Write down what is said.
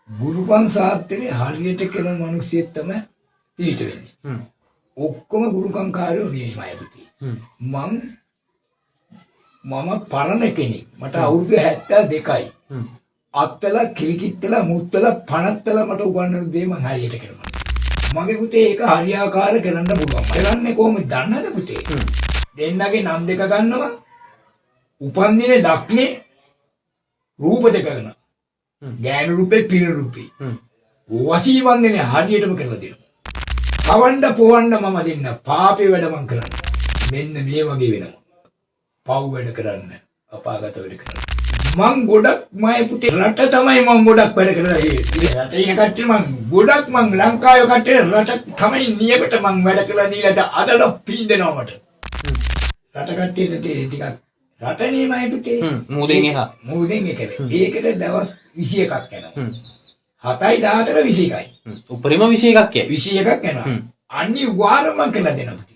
ගුරුකම් සාත්‍රේ හරියට කරන මිනිස්සෙක් තමයි පිට වෙන්නේ. ඔක්කොම ගුරුකම් කාර්යෝ නෙමෙයි මම පුතේ. මම පරණ කෙනෙක්. මට අවුරුදු 72යි. අත්තලා කිරිකිත්තලා මුත්තලා පනත්තලා මට උගන්වන දේ මං හරියට කරනවා. මගේ පුතේ ඒක හරියාකාර කරන්න පුළුවන්. කරන්නේ කොහොමද දන්නද පුතේ? දෙන්නගේ නම් දෙක ගන්නවා. උපන්දිනේ ලග්නේ රූප දෙක ගන්නවා. ගෑනු රූපේ පිරිමි රූපේ. වශී වන්දනේ හරියටම කරලා දෙනවා. කවන්න පොවන්න මම දෙන්න පාපේ වැඩ මං කරන්න. මෙන්න මේ වගේ වෙනවා. පව් වැඩ කරන්න, අපාගත වැඩ කරන්න. මං ගොඩක් මගේ පුතේ රට තමයි මං ගොඩක් වැඩ කරලා ඒ රටේ ඉන්න කට්ටිය මං ගොඩක් මං ලංකාවේ කට්ටිය රට තමයි නියමට මං වැඩ කරලා දීලා අදට පීන්දෙනවා මට. රට කට්ටියට ටිකක් රටනේ මගේ පුතේ. මූදෙන් එහා. මූදෙන් එකනේ. ඒකට දවස් 21ක් යනවා. 7යි 14 21යි. උපරිම 21ක් යයි. 21ක් යනවා. අනිවාර්යයෙන්ම මං කරලා දෙනවා පුතේ.